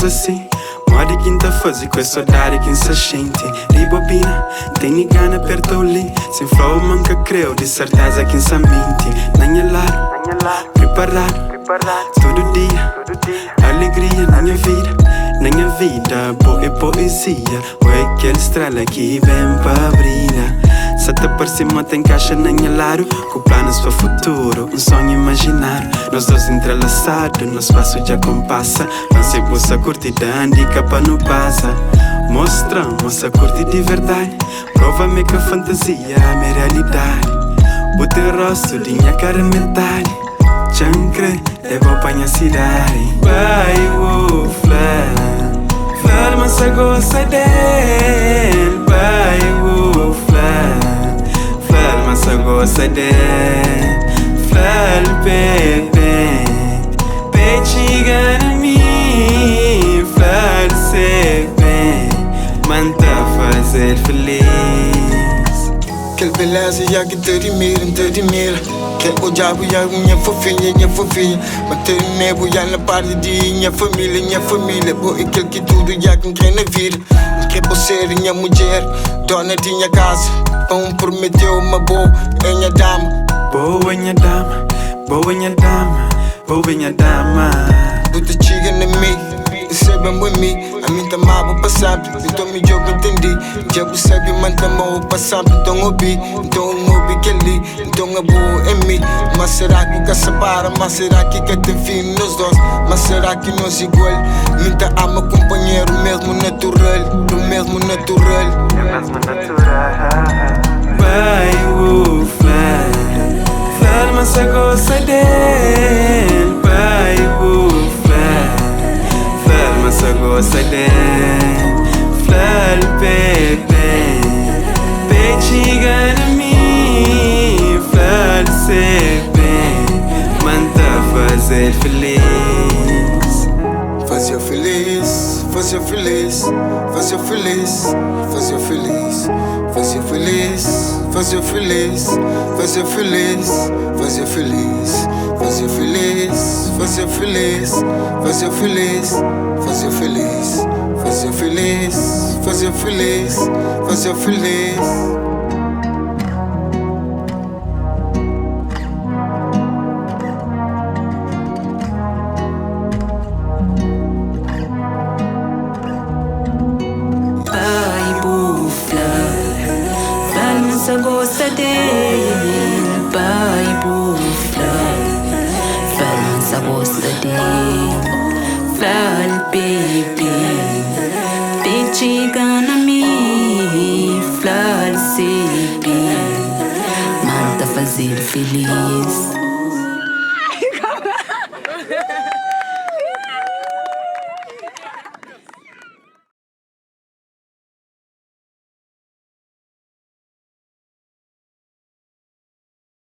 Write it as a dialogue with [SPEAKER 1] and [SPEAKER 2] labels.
[SPEAKER 1] kuza si Modi ki N ta faze ku es sodadi ki N sa xinti Ribobina, N tene gana perta-u li Si N fla-u ma N ka kre-u, di serteza ki N sa minti Na nha ladu, priparadu Tudu dia, alegria na nha vida Na nha vida, bo é poezia Bo é kel strela ki ben pa brilha Sa ta parse ma ten kaxa na nha ladu Ku planus pa futuru, un sonhu imajináriu Nos dos entrelasadu, nos pasu dja konpasa Lan si bu sa kurti dan dika pa nu baza Mostra-m ma sa kurti di verdadi Prova m'é ka fantazia, m'é realidadi Bu ten rostu di nha kara metadi Dja N kre leba-u pa nha sidadi Bai bu fla-l, fla-l ma N sa gosta del Bai bu fla-l, fla-l ma N sa gosta del Fla-l p'e ben P'e txiga na mi Fla-l se ben Ma N ta faze-l feliz.
[SPEAKER 2] Kel beleza ya ki ta dimira, N ta dimira Ke odja-bu ya nha fofinha, nha fofinha Ma ta ne-bu ya na parti di nha família, nha família Bo é kel ki tudu ya ki N kre na vida N kre bo ser nha mudjer, dona di nha kaza Pa N promete-u ma bo é nha dama.
[SPEAKER 1] Bo é nha dama. Bo é nha dama, bo é nha dama.
[SPEAKER 2] Bu ta txiga na mi, N sabe ma bo é mi. Ami N ta ama-bu pa senpri, nton midjór bu intendi. Dja bu sabe ma N ta ama-u pa senpri, nton obi, nton obi kel-li, nton abo é mi. Ma será ki ka separa? Ma será ki ka ten fin nos dos? Ma será ki nos igual? Mi N ta ama kunpanheru mésmu natural, mésmu natural.
[SPEAKER 1] É mésmu natural. Bai bu fla. Fla-l ma sa gosta del Bai bu fla-l Fla-l ma sa gosta del Fla-l p'e ben P'e txiga na mi Fla-l se ben Ma N ta faze-l feliz.
[SPEAKER 2] Faze-u feliz, faze-u feliz, faze-u feliz, faze-u feliz, faze-u feliz, faze-u feliz, faze-u feliz, faze-u feliz, faze-u feliz, faze-u feliz, faze-u feliz, faze-u feliz, faze-u feliz, faze-u feliz, faze-u feliz.
[SPEAKER 3] Pai bu fla, fla ma sa gosta del Pai bu fla, fla ma sa gosta del Fla-l bebe, p'e txiga na mi Fla-l se ben, ma N ta faze-l feliz.